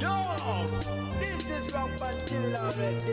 Yo, this is Rampant Killer Remy.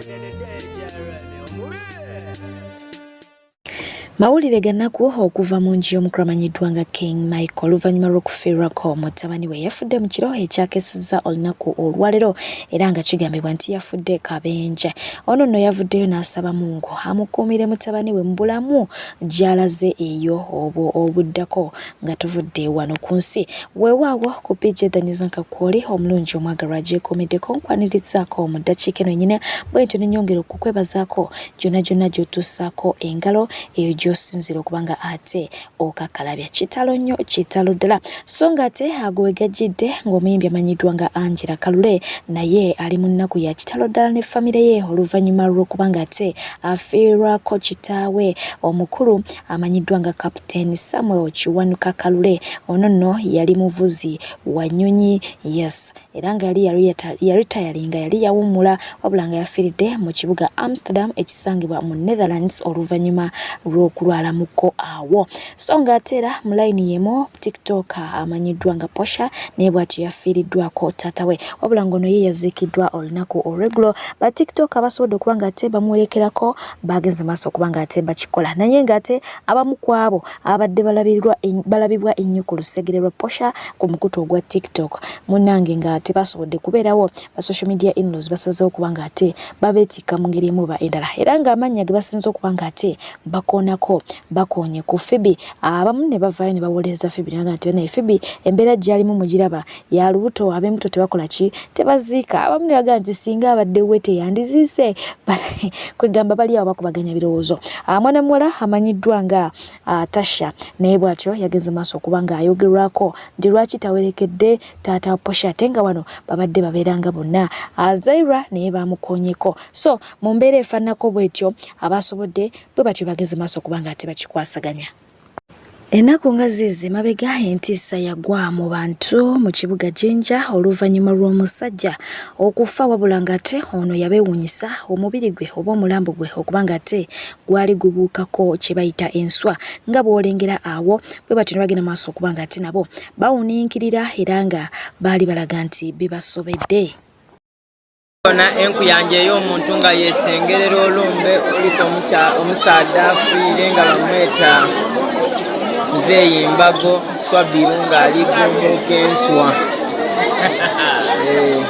Mawulire ga nnaku okuva mu nju y'omukulu amanyiddwa nga King Michael oluvannyuma lw'okufiirwako mutabani we yafudde mu kiro ekyakesezza olunaku olwaleero era nga kigambibwa nti yafudde kabenje. Ono nno yavuddeyo n'asaba Mungu amukuumire mutabani we mu bulamu gy'alaze eyo obwo obuddako nga tuvudde wano ku nsi. Weewaawo ku PJ The News Anchor kwoli omulungi omwagalwa agyekuumiddeko nkwanirizaako mu ddakiika eno yennyini bwentyo ne nnyongera okukwebazaako gyonna gyonna gy'otussaako engalo eyo gy'osinziira okuba nga ate okakalabya. Kitalo nnyo kitalo ddala. So ng'ate ago we gajjidde ng'omuyimbi amanyiddwa nga Angela Kalule naye ali mu nnaku ya kitalo ddala ne famire ye oluvannyuma lw'okuba ng'ate afiirwako kitaawe omukulu amanyiddwa nga Captain Samuel Kiwanuka Kalule. Ono nno yali muvuzi wa nnyonyi, yes, era nga yali yaritayalinga, yali yawummula, wabula nga yafiiridde mu kibuga Amsterdam ekisangibwa mu Netherlands oluvannyuma lw'okulwalamuko awo. So ng'ate era mu layini y'emu TikTok amanyiddwa nga Posha naye bw'atyo yafiiriddwako taata we, wabula ng'ono ye yaziikiddwa olunaku olw'eggulo. Ba TikTok abasobodde okuba ng'ate bamuwerekerako bagenze maaso okuba ng'ate bakikola, naye ng'ate abamu ku abo abadde balabibwa ennyo ku lusegere lwa Posha ku mukutu ogwa TikTok munnange nga tebasobodde kubeerawo. Ba social media in-laws basazeewo okuba ng'ate babeetikka mu ngeri emu oba endala, era ng'amannya ge basinze okuba ng'ate bakoonako bakoonye ku Phoebe. Abamu ne bavaayo ne bawolereza Phoebe naga nti banaye Phoebe embeera gy'alimu mugiraba ya lubuto, ab'embuto tebakola ki, tebaziika. Abamu ne bagamba nti singa abadde we teyandiziise. Kwegamba bali awo bakubaganya birowoozo. Mwana muwala amanyiddwa nga Tasha naye bw'atyo yagenze maaso okuba ng'ayogerwako nti lwaki tawerekedde taata wa Posha ate nga wano babadde babeeranga bonna. Zaira naye bamukoonyeko. So mu mbeera efaananako bw'etyo abasobodde bwe batyo bagenze maaso okuba nga ate bakikwasaganya. Ennaku nga ziizi emabega entiisa yagwa mu bantu mu kibuga Jinja oluvannyuma lw'omusajja okufa, wabula ng'ate ono yabeewuunyisa omubiri gwe oba omulambo gwe okuba ng'ate gwali gubuukako kye bayita enswa nga bw'olengera awo. Bwe batyo ne bagenda maaso okuba ng'ate nabo bawuniinkirira era nga baali balaga nti bibasobedde. Ona enkuyanja ey'omuntu nga yesengerera olumbe oluko omusaadha afiire nga bamweta Muzeeyi Mbago Swabiru nga ali gumbuuka enswa. Eh,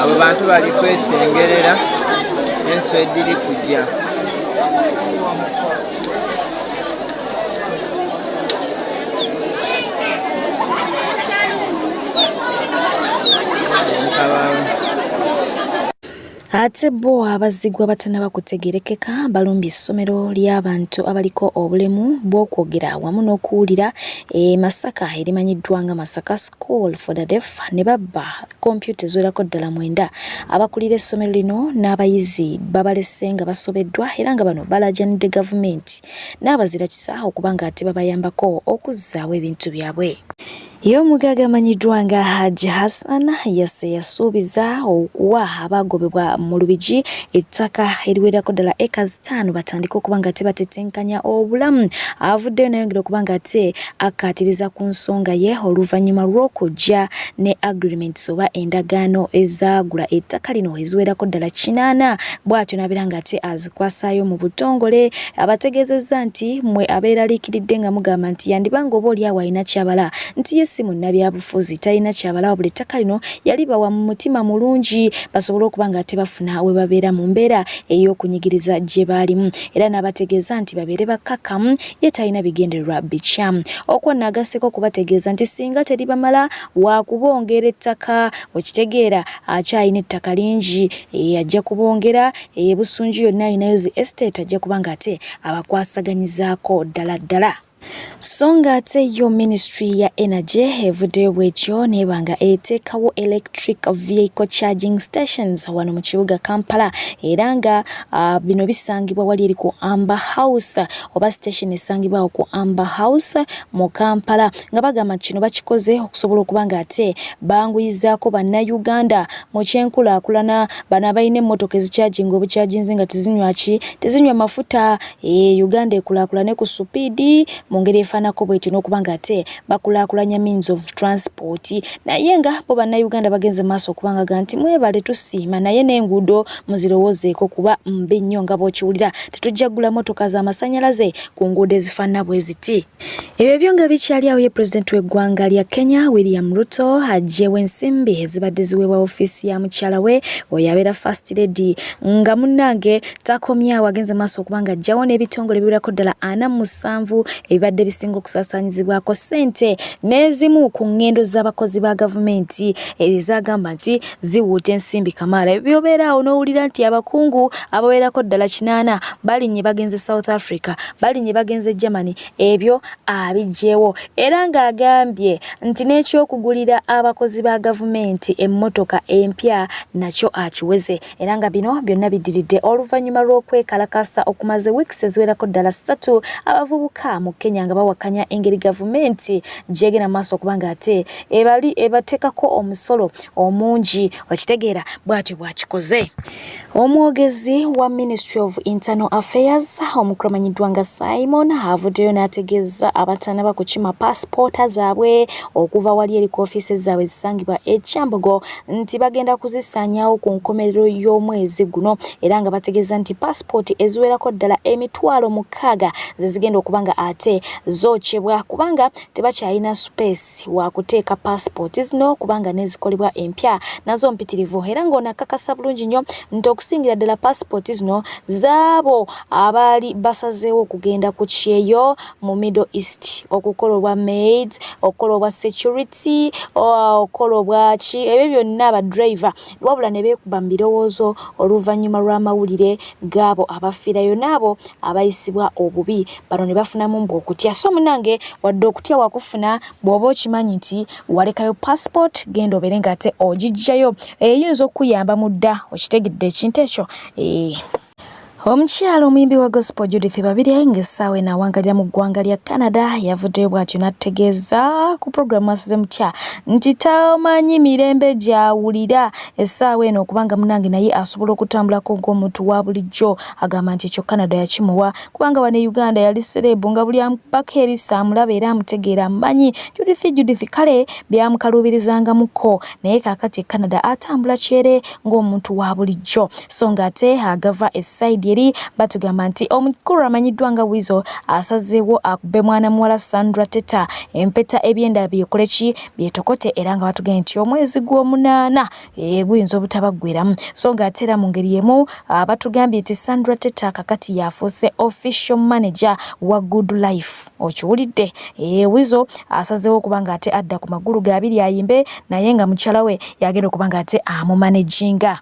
abo bantu bali kwesengerera enswa ediri kujja. Ate bo abazigu abatannaba kutegeerekeka balumbye essomero ly'abantu abaliko obulemu bw'okwogera wamu n'okuwulira e Masaka erimanyiddwa nga Masaka School for the Deaf ne babba kompyuta eziwerako ddala mwenda. Abakulira essomero lino n'abayizi babalese nga basobeddwa era nga bano balaajanidde gavumenti n'abazira kisa okuba nga ate babayambako okuzzaawo ebintu byabwe. Ye omugagga amanyiddwa nga Hajji Hassan Yasse yasuubiza okuwa abaagobebwa mu Lubigi ettaka eriwerako ddala eka 5 batandike okuba nga ate batetenkanya obulamu. Avuddeyo nayongera okuba nga ate akkaatiriza ku nsonga ye oluvannyuma lw'okujja ne agreements oba endagaano ezaagula ettaka lino eziwerako ddala 8, bw'atyo n'abeera nga ate azikwasaayo mu butongole. Abategeezezza nti mmwe abeeraliikiridde nga mugamba nti yandiba nga oba oli awo alina ky'abala, nti ye si munnabyabufuzi talina ky'abala, wabula ettaka lino yalibawa mu mutima mulungi basobole okuba nga tebafuna we babeera mu mbeera ey'okunyigiriza gye baalimu, era n'abategeeza nti babeere bakkakkamu ye talina bigendererwa bikyamu. Okwo nno agasseeko okubategeeza nti singa teribamala waakubongera ettaka, okitegeera akyalina ettaka lingi ajja kubongera eyo Busunju yonna alinayo zi estate ajja kuba nga ate abakwasaganyizaako ddala ddala. So nga ate yo ministry ya energy evuddeyo bwetyo neeba nga eteekawo electric vehicle charging stations wano mu kibuga Kampala, era nga bino bisangibwa wali eri ku Amber House oba station esangibwa awo ku Amber House mu Kampala, nga bagamba nti kino bakikoze okusobola okuba nga ate banguyizaako bannayuganda mu kyenkulaakulana. Bano abalina emmotoka ezikyaginga obukyaginze nga tezinywa ki, tezinywa mafuta. Uganda ekulaakulane ku supiidi mu ngeri efaanako bwetyo n'okuba nga ate bakulaakulanya means of transport, naye nga bo bannayuganda bagenze maaso okuba nga nti mwebale tusiima, naye n'enguudo muzirowoozeeko kuba mbi nnyo nga bw'okiwulira. Tetujja kugula motoka z'amasannyalaze ku nguudo ezifaanana bwe ziti. Ebyo byo nga bikyali awo, ye pulezidenti w'eggwanga lya Kenya William Ruto aggyewo ensimbi ezibadde ziweebwa ofiisi ya mukyala we oyo abeera First Lady, nga munnange takomyawo, agenze maaso okuba nga aggyawo n'ebitongole ebiwerako ddala 47 ebibadde bisinga okusaasaanyizibwako ssente n'ezimu ku ŋŋendo z'abakozi ba gavumenti ezagamba nti ziwuuta ensimbi kamaala. Ebyo byobeera awo n'owulira nti abakungu abawerako ddala 80 balinnye bagenze South Africa, balinnye bagenze Germany, ebyo abiggyewo. Era ng'agambye nti n'ekyokugulira abakozi ba gavumenti emmotoka empya nakyo akiweze. Era nga bino byonna biddiridde oluvannyuma lw'okwekalakaasa okumaze wiikisi eziwerako ddala 3 abavubuka mu Kenya nga bawakanya engeri gavumenti gy'egenda mu maaso okuba ng'ate ebali ebateekako omusolo omungi. Okitegeera bw'atyo bw'akikoze. Omwogezi wa Ministry of Internal Affairs omukulu amanyiddwa nga Simon avuddeyo n'ategeeza abatanaba kukima paasipoota zaabwe okuva wali eri ku ofiisi zaabwe ezisangibwa e Kyambogo nti bagenda kuzisaanyaawo ku nkomerero y'omwezi guno, era nga bategeeza nti paasipooti eziwerako ddala 60,000 ze zigenda okuba nga ate zookyebwa kubanga tebakyalina space wa kuteeka paasipooti zino kubanga n'ezikolebwa empya nazo mpitirivu. Era ng'ono akakasa bulungi nnyo nti okusingira ddala paasipooti zino zaabo abaali basazeewo okugenda ku kyeyo mu Middle East okukola obwa maids, okukola obwa security, okukola obwaki, ebyo byonna aba driver, wabula ne beekuba mu birowoozo oluvannyuma lw'amawulire gaabo abafiirayo n'abo abayisibwa obubi, bano ne bafunamu mbu okutya. So munnange, wadde okutya wakufuna, bw'oba okimanyi nti walekayo passport, genda obeere ng'ate ogiggyayo, eyinza okukuyamba mu dda. Okitegedde ekintu ekyo? Omukyala omuyimbi wa gospel Judith Babirye ng'essaawa eno awangalira mu ggwanga lya Canada yavuddeyo bw'atyo n'ategeeza ku pulogulaamu Asuze Mutya nti tamanyi mirembe gy'awulira essaawa eno okubanga munnange naye asobola okutambulako ng'omuntu wa bulijjo. Agamba nti ekyo Canada yakimuwa kubanga wano e Uganda yali sereebu nga buli amubako eriiso amulaba era amutegeera amumanyi Judith Judith, kale byamukaluubirizangamuko, naye kaakati e Canada atambula kyere ng'omuntu wa bulijjo. So ng'ate agava esayidi eri batugamba nti omukulu amanyiddwa nga Weasel asazeewo akube mwana muwala Sandra Teta empeta ebyenda byekole ki byetokote, era nga batugambye nti omwezi gw'omunaana guyinza obutabaggweramu. So ng'ate era mu ngeri emu batugambye nti Sandra Teta kakati yafuuse official manager wa Good Life. Okiwulidde? Weasel asazeewo okuba ng'ate adda ku magulu ge abiri ayimbe, naye nga mukyala we yagenda okuba ng'ate amumanaginga.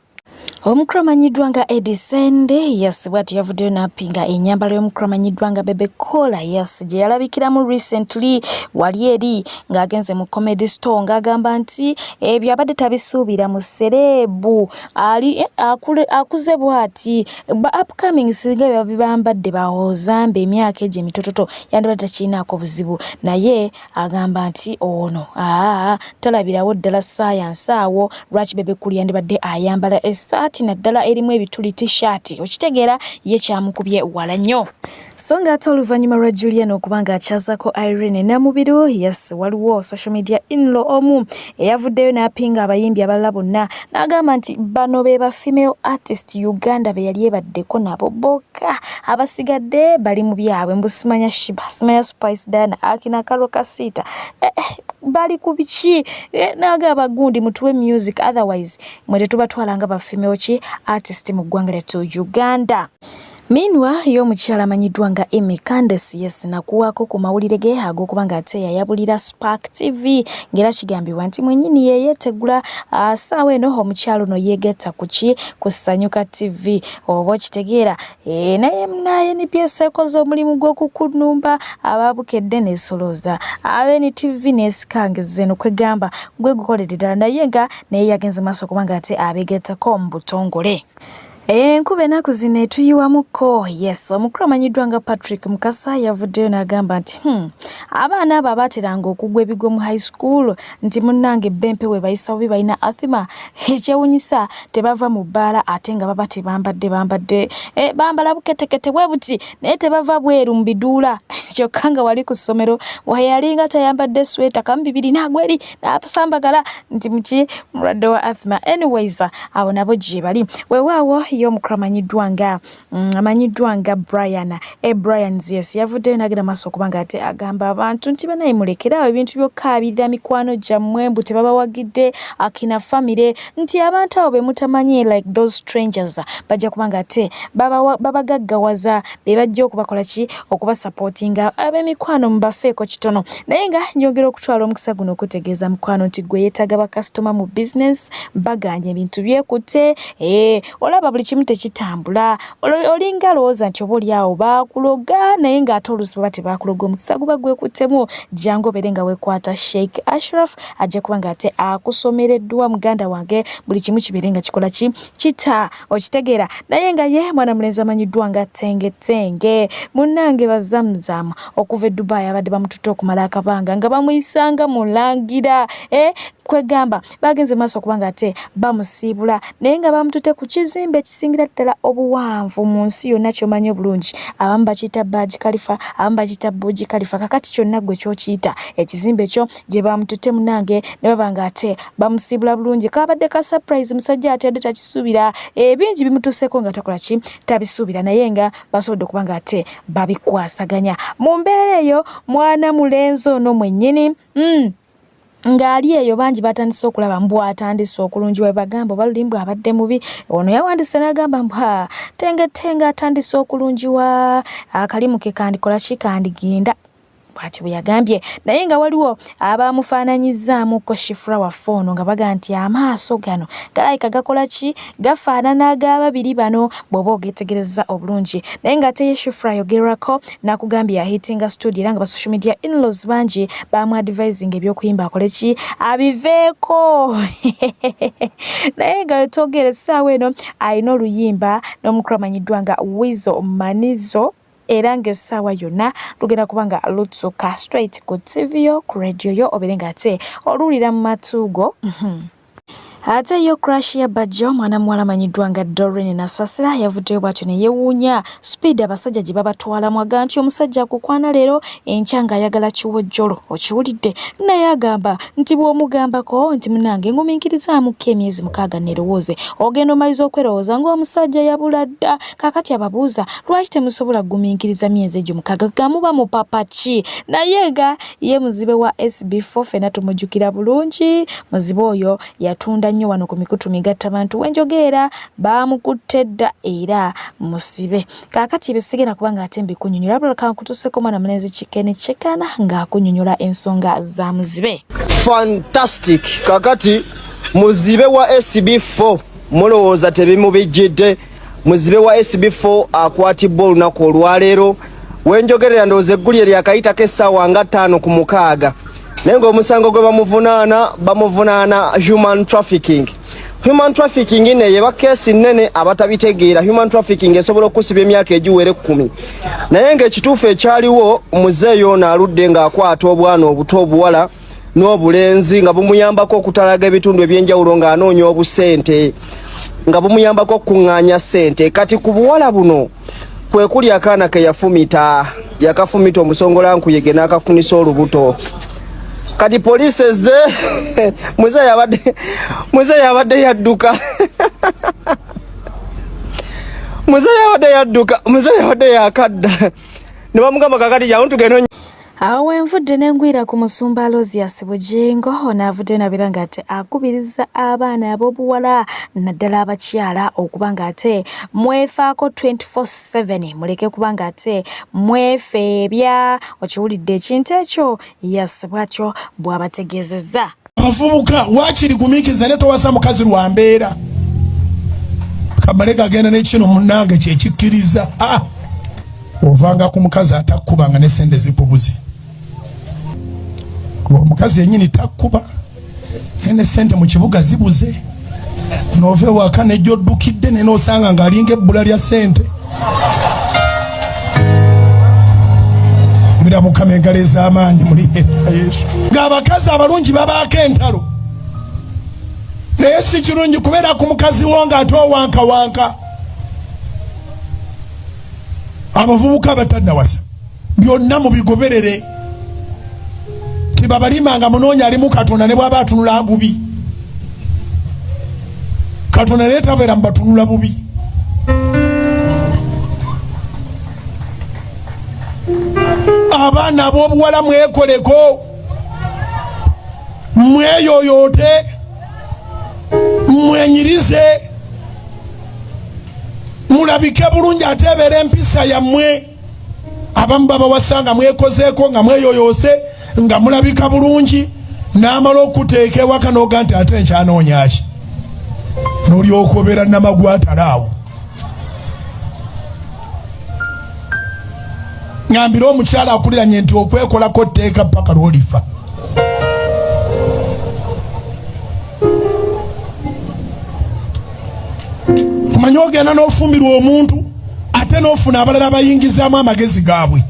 Omukulu amanyiddwa nga Eddie Sende, yes, bw'atyo yavuddeyo n'apinga ennyambalo y'omukulu amanyiddwa nga Bebe Cool, yes, gye yalabikiramu recently wali eri ng'agenze mu comedy store, ng'agamba nti ebyo abadde tabisuubira mu sereebu ali akuze bw'ati. Ba upcoming singa biba bibambadde bawoozambe emyaka egyo emitototo yandibadde takirinaako buzibu, naye agamba nti ono aa talabirawo ddala saayansi awo lwaki Bebe Cool yandibadde ayambala essaati naddala erimu ebituli t-shirt. Okitegeera, ye kyamukubye wala nnyo. So ng'ate oluvannyuma lwa Juliana okuba ng'akyazaako Irene Namubiru, yes, waliwo social media inlaw omu eyavuddeyo n'apinga abayimbi abalala bonna n'agamba nti bano be ba female artist Uganda be yali ebaddeko nabo bokka, abasigadde bali mu byabwe, mbu simanya Shiba, simanya Spice Diana, akina Karo Kasita, bali ku biki, n'agamba gundi mutuwe music, otherwise mwe tetubatwala nga ba female ki artist mu ggwanga lyattu Uganda. Meanwhile, ye omukyala amanyiddwa nga Emmy Candace, yes, nakuwaako ku mawulire ge ag'okuba ng'ate yayabulira Spark TV, ng'era kigambibwa nti mwennyini ye yeetegula. Ssaawa eno omukyala ono yeegatta ku ki ku Sanyuka TV, oba okitegeera? Naye naye NBS ekoze omulimu gw'okukunumba ababukedde n'esolooza abe NTV n'esikangeza eno, kwegamba gwe gukolere ddala, naye nga naye yagenze maaso okuba ng'ate abeegattako mu butongole. Enkuba ennaku zino etuyiwamukko. Yes, omukulu amanyiddwa nga Patrick Mukasa yavuddeyo n'agamba nti abaana abo abaateranga okugwa ebigwo mu high school nti munnange bempe we bayisa bubi, balina athima ekyewunyisa, tebava mu bbaala ate nga baba tebambadde bambadde bambala buketekete bwe buti, naye tebava bweru mu biduula, kyokka nga wali ku ssomero wayalinga tayambadde sweta kamu bibiri n'agwa eri n'asambagala nti muki mulwadde wa athima. Anyways, abo nabo gye bali. Weewaawo ye omukulu amanyiddwa nga amanyiddwa nga Brian e Brian yes, yavuddeyo n'agenda maaso okuba nga ate agamba abantu nti banaye mulekeraawo ebintu by'okukaabirira mikwano gyammwe mbu tebabawagidde akina famire, nti abantu abo be mutamanyi like those strangers bajja kuba nga ate babagaggawaza, be bajja okubakola ki, okubasapootinga. Ab'emikwano mubafeeko kitono. Naye nga nyongera okutwala omukisa guno okutegeeza mukwano nti gwe yeetaaga bakasitoma mu bizinesi, baganye ebintu byekutte, olaba buli kimu tekitambula, olinga alowooza nti oba oli awo baakuloga, naye ng'ate oluusi baba tebaakuloga, omukisa guba gwekuttemu. Jangu obeere nga weekwata Sheikh Ashraf, ajja kuba ng'ate akusomereddwa muganda wange, buli kimu kibeere nga kikola ki, kita okitegeera. Naye nga ye mwana mulenzi amanyiddwa nga Tenge munnange bazamuzaamu okuva e Dubai, abadde bamututte okumala akabanga nga bamuyisanga mulangira, kwegamba bagenze maaso okuba nga ate bamusiibula, naye nga bamututte ku kizimbe ekisingira ddala obuwanvu mu nsi yonna ky'omanyi obulungi. Abamu bakiyita Burj Khalifa, abamu bakiyita Burj Khalifa, kakati kyonna ggwe ky'okiyita ekizimbe ekyo gye bamututte munnange, ne baba nga ate bamusiibula bulungi. Kabadde ka surprise, musajja ate adde takisuubira, ebingi bimutuuseeko nga takola ki, tabisuubira, naye nga basobodde okuba nga ate babikwasaganya mu mbeera eyo. Mwana mulenzi ono mwennyini ng'ali eyo, bangi batandise okulaba mbu atandise okulungiwa, bagamba oba luli mbu abadde mubi. Ono yawandise n'agamba mbu Tenge Tenge atandise okulungiwa, akalimu ke kandikola ki, kandigenda, bw'atyo bwe yagambye. Naye nga waliwo abamufaananyizaamuko Shifra waffe ono, nga baga nti amaaso gano galabika gakola ki, gafaanana ag'ababiri bano bw'oba ogeetegereza obulungi. Naye ng'ate ye Shifra ayogerwako n'akugambye yahitinga studio, era nga ba social media inlaws bangi bamu advising ebyokuyimba akole ki, abiveeko. Naye nga wetwogera essaawa eno alina oluyimba n'omukulu amanyiddwa nga Weasel Manizo, era ng'essaawa yonna lugenda kuba nga lutuuka straight ku TV yo, ku radio yo, obeere ng'ate oluwulira mu matu go. Ate yo crush ya Bajjo, mwana muwala amanyiddwa nga Doreen Nasasira, yavuddeyo bw'atyo ne yeewuunya speed abasajja gye babatwalamu, aga nti omusajja akukwana leero, enkya ng'ayagala kiwojjolo, okiwulidde? Naye agamba nti bw'omugambako nti munnange ngumiikirizaamuko emyezi 6 neerowooze, ogenda omaliza okwerowooza ng'omusajja yabula dda. Kaakati ababuuza lwaki temusobola kugumiikiriza myezi egyo 6, ga muba mupapa ki? Naye nga ye muzibe wa SB4 ffenna tumujjukira bulungi, muzibe oyo yatunda nnyo wano ku mikutu migattabantu, wenjogeera baamukutte dda era musibe. Kaakati ebyo sigenda kuba ng'ate mbikunyonyola, wabula kankutuuseko mwana mulenzi Kikeni Kyekana ng'akunyonyola ensonga za muzibe. Fantastic. Kakati muzibe wa SB4 mulowooza tebimubijjidde? Muzibe wa SB4 akwatibwa olunaku olwaleero, wenjogerera ndowooza eggulire lyakayitako essaawa nga 5:55, naye ng'omusango gwe bamuvunaana, bamuvunaana human trafficking. Human trafficking neyeba keesi nnene, abatabitegeera, human trafficking esobola okusiba emyaka egiwera 10. Naye ng'ekituufu ekyaliwo, muzeeyi ono aludde ng'akwata obwana obuto, obuwala n'obulenzi, nga bumuyambako okutalaga ebitundu ebyenjawulo ng'anoonya obusente, nga bumuyambako okukuŋŋaanya ssente. Kati ku buwala buno kwe kuli akaana ke yafumita, yakafumita omusongolankuyege n'akafunisa olubuto. Kati poliisi ezze, muzeeyi abadde yadduka, muzeeyi abadde yadduka, muzeeyi abadde yakadda ne bamugamba kakati jangu tugende. Awo wenvudde ne ngwira ku musumba Aloysius Bugingo. Ono avuddeyo n'abeera ng'ate akubiriza abaana ab'obuwala, naddala abakyala, okuba ng'ate mwefaako 24/7, muleke kuba ng'ate mwefeebya. Okiwulidde ekintu ekyo? Yes, bw'atyo bw'abategeezezza. Abavubuka, waakiri gumiikiriza ne towasa mukazi lwa mbeera, kamale gagenda nekino munnange kyekikkiriza. Ah, ovanga ku mukazi atakkubanga ne sente zikubuze. Omukazi yenyini takkuba, naye ne sente mu kibuga zibuze. Nova ewaka nejjoddukidde ne nosanga ng'alinga ebbula lya ssente. Kubira Mukama engalo ez'amaanyi mu linnya lya Yesu. Ng'abakazi abalungi babaako entalo, naye si kirungi kubeera ku mukazi wo ng'ate owankawanka. Abavubuka abatannawasa byonna mubigoberere, tibabalimanga munoonya alimu Katonda ne bw'aba atunula bubi. Katonda naye tabeera mubatunula bubi. Abaana ab'obuwala mwekoleko, mweyoyoote, mwenyirize, mulabike bulungi, ate ebeera empisa yammwe. Abamu babawasa nga mwekozeeko, nga mweyoyoose, nga mulabika bulungi, n'amala okuteeka ewaka n'oga nti ate nkyanoonya ki, n'olyoka obeera namagwatala awo. Ngambira omukyala akuliranye nti okwekolako tteeka paka lw'olifa. Kumanya ogenda n'ofumbirwa omuntu ate n'ofuna abalala abayingizaamu amagezi gaabwe.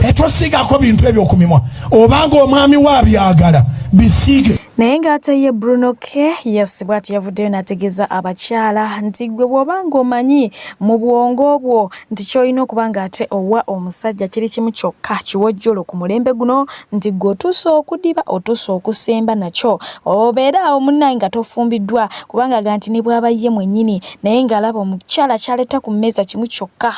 Etosiigako bintu ebyo ku mimwa, obanga omwami we abyagala bisiige. Naye ng'ate ye Bruno K yes bw'atyo yavuddeyo n'ategeeza abakyala nti gwe bw'oba ng'omanyi mu bwongo bwo nti ky'olina okuba ng'ate owa omusajja kiri kimu kyokka kiwojjolo ku mulembe guno, nti gwe otuuse okudiba, otuuse okusemba nakyo, obeere awo munnange nga tofumbiddwa, kubanga aga nti ne bw'aba ye mwennyini naye ng'alaba omukyala ky'aleeta ku mmeeza kimu kyokka,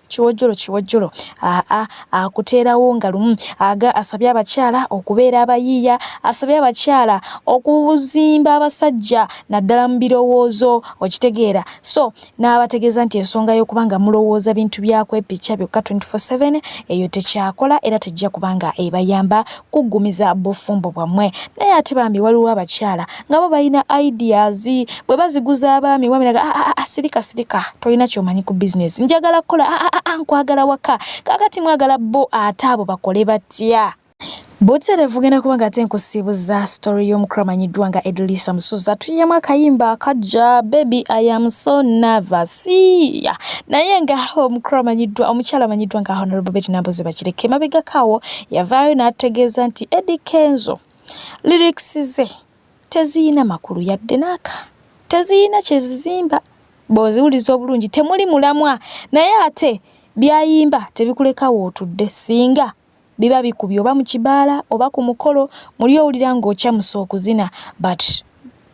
kiwojjolo kiwojjolo, aa akuteerawo nga lumu. Aga asabye abakyala okubeera abayiiya, asabye abakyala okuzimba abasajja naddala mu birowoozo, okitegeera. So n'abategeeza nti ensonga y'okuba nga mulowooza bintu bya kwepicca byokka 24/7 eyo tekyakola era tejja kuba nga ebayamba kuggumiza bufumbo bwammwe. Naye ate bambi waliwo abakyala nga bo balina ideas, bwe baziguza abaami wamiraga, ah, ah, ah, sirika sirika, tolina ky'omanyi ku bizinesi, njagala kukola, ah, ah, ah, nkwagala waka. Kaakati mwagala bo ate abo bakole batya? Butereevu genda kuba nga ate nkusiibuza story y'omukulu amanyiddwa nga Edrisa Musuuza. Tuyiyamu akayimba akajja baby I am so nervous. Yeah. Naye nga omukulu amanyiddwa, omukyala amanyiddwa nga Honorable Betty Nambooze Bakireke emabegako awo yavaayo n'ategeeza nti Eddy Kenzo lyrics ze teziyina makulu yadde n'aka, teziyina kye zizimba, bw'oziwuliza obulungi temuli mulamwa, naye ate by'ayimba tebikuleka w'otudde singa biba bikubye oba mu kibaala oba ku mukolo, muli owulira ng'okyamuse okuzina, but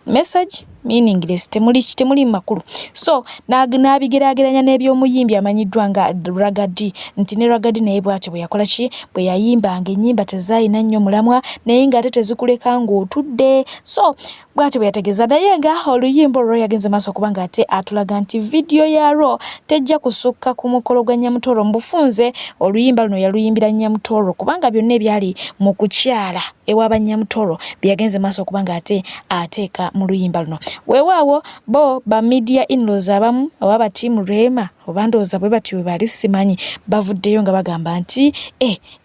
message meaningless, temuli temuli makulu. So n'abigeraageranya n'eby'omuyimbi amanyiddwa nga Ragga Dee, nti ne Ragga Dee naye bw'atyo bwe yakola ki, bwe yayimbanga ennyimba tezaalina nnyo mulamwa naye ng'ate tezikuleka ng'otudde. So bw'atyo bwe yategeeza. Naye nga oluyimba olwo yagenze maaso okuba ng'ate atulaga nti vidiyo yaalwo tejja kusukka ku mukolo gwa Nyamutoro. Mu bufunze oluyimba luno yaluyimbira Nyamutoro kubanga byonna ebyali mu kukyala ewa Banyamutoro bye yagenze maaso okuba ng'ate ateeka mu luyimba luno. Weewaawo bo ba media in-laws abamu oba ba team Rema oba ndowooza bwe batyo bwe bali simanyi, bavuddeyo nga bagamba nti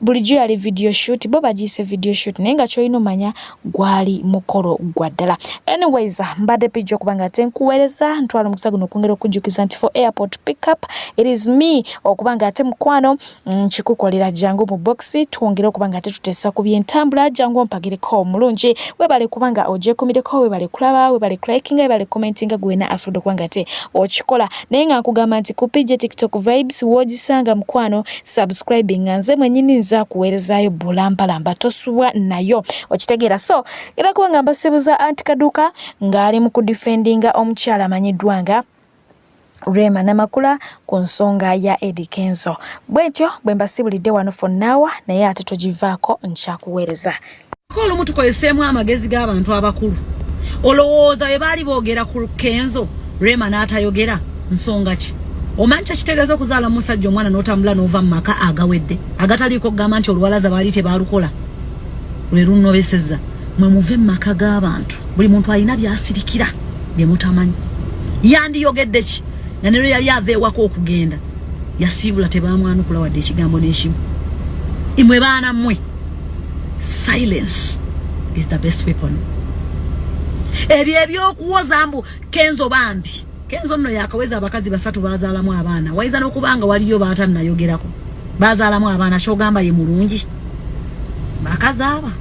bulijjo yali video shoot, bo bagiyise video shoot, naye nga ky'olina omanya gwali mukolo gwa ddala. Anyways, mbadde pijja okuba nga ate nkuweereza, ntwala omukisa guno okwongera okujjukiza nti for airport pickup it is me okuba nga ate mukwano nkikukolera, jangu mu box twongere okuba nga ate tuteesa ku by'entambula, jangu ompagireko omulungi. Webale kuba nga ogyekumireko, webale kulaba, webale kulikinga, webale commentinga, gwe wena asobodde okuba nga ate okikola. Naye nga nkugamba nti ku PJ TikTok Vibes w'ogisanga mukwano, subscribing nga nze mwennyini nza kuweerezaayo bulambalamba, tosubwa nayo, okitegeera. So ngenda kuba nga mbasibuza Anti Kaduka ng'ali mu kudifendinga omukyala amanyiddwa nga Rema Namakula ku nsonga ya Eddy Kenzo. Bwentyo bwe mbasibulidde wano for now, naye ate togivaako nkyakuweereza. Olumu tukozeseemu amagezi g'abantu abakulu. Olowooza bwe baali boogera ku Kenzo, Rema n'atayogera nsonga ki? Omanyi kyekitegeeza okuzaala musajja omwana n'otambula n'ova mu maka agawedde agataliiko okugamba nti oluwalaza baali tebaalukola lwe lunnobesezza. Mwe muve mu maka g'abantu, buli muntu alina by'asirikira bye mutamanyi. Yandiyogedde ki nga ne lwe yali ava ewaka okugenda yasiibula tebaamwanukula wadde ekigambo n'ekimu. Imwe baana mmwe, silence is the best weapon. Ebyo ebyokuwoza mbu Kenzo bambi, Kenzo nno yakaweza abakazi basatu bazaalamu abaana, wayinza n'okuba nga waliyo baatanayogerako bazaalamu abaana, kyogamba ye mulungi? Bakazi aba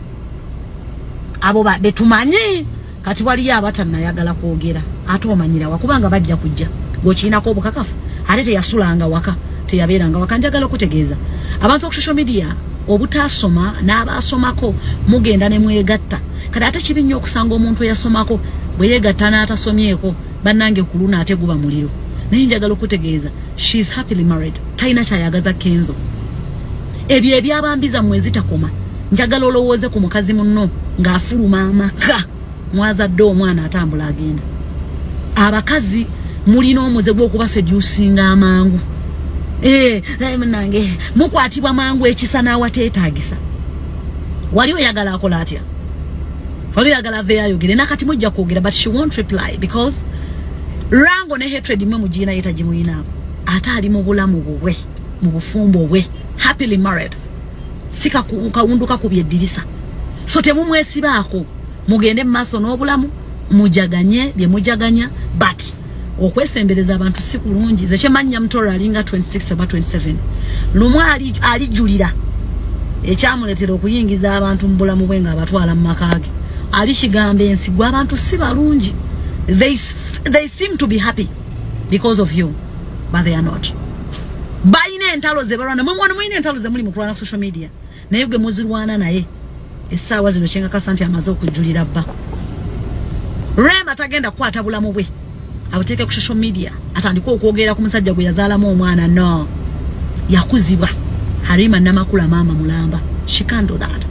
abo betumanyi kati waliyo abatanayagala kwogera, ate omanyirawa kubanga bajja kujja gwekirinako obukakafu. Ate teyasulanga waka, teyabeeranga waka. Njagala okutegeeza abantu oku social media obutasoma n'abasomako mugenda ne mwegatta. Kati ate kibi nnyo okusanga omuntu eyasomako bwe yeegatta n'atasomyeko. Bannange, ku luno ate guba muliro. Naye njagala okutegeeza, she is happily married, talina kyayagaza Kenzo. Ebyo ebyabambiza mmwe ezitakoma, njagala olowooze ku mukazi munno ng'afuluma amaka mwazadde omwana, atambula agenda. Abakazi mulina omuze gw'okubaseducinga amangu. Eh, eh, munange mukwatibwa mangu ekisa n'awateetaagisa. Wali oyagala akola atya? Wali oyagala aveeyo ayogere? Nakati mujja kwogera, but she won't reply because rango ne hatred mwe mugiina, ye tagimuyinaako. Ate ali mu bulamu bubwe, mu bufumbo bwe, happily married, si kawundu kakubye eddirisa. So temumwesibaako, mugende mu maaso n'obulamu, mujaganye bye mujaganya, but okwesembereza abantu si kulungi. Ze kyemanya Mutoro alinga 26 oba 27, lumu alijulira ekyamuleetera okuyingiza abantu mu bulamu bwe ng'abatwala mu maka ge. Ali kigamba ensi gwe abantu si balungi. They seem to be happy because of you, but they are not. Balina entalo ze balwana. Mwe mwana mulina entalo ze muli mu kulwana ku social media, naye gwe muzirwana naye essaawa zino kyengakasa nti amaze okujjulira bba. Rema tagenda kukwata bulamu bwe abuteeke ku social media atandike okwogera ku musajja gwe yazaalamu omwana. No, yakuzibwa Harima Namakula, maama mulamba. She can't do that.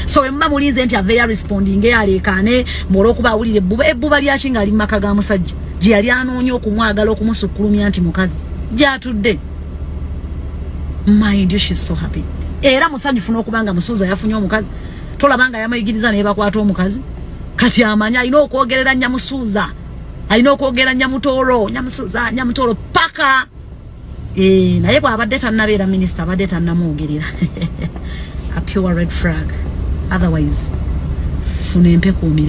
So bwe muba mulinze nti aveeyo responding aleekaane olw'okuba awulira ebbuba, ebbuba lyaki ng'ali mu maka ga musajja gye yali anoonya okumwagala okumusukkulumya nti mukazi gy'atudde? Mind you, she's so happy era musanyufu n'okuba nga Musuuza yafunye omukazi. Tolaba nga yamuyigiriza naye bakwata omukazi? Kati amanya alina okwogerera Nyamusuuza, alina okwogera Nyamutoolo, Nyamusuuza, Nyamutoolo paka. Eh, naye bw'abadde tannabeera minisita abadde tannamwogerera. A pure red flag. Otherwise funa empekuumire.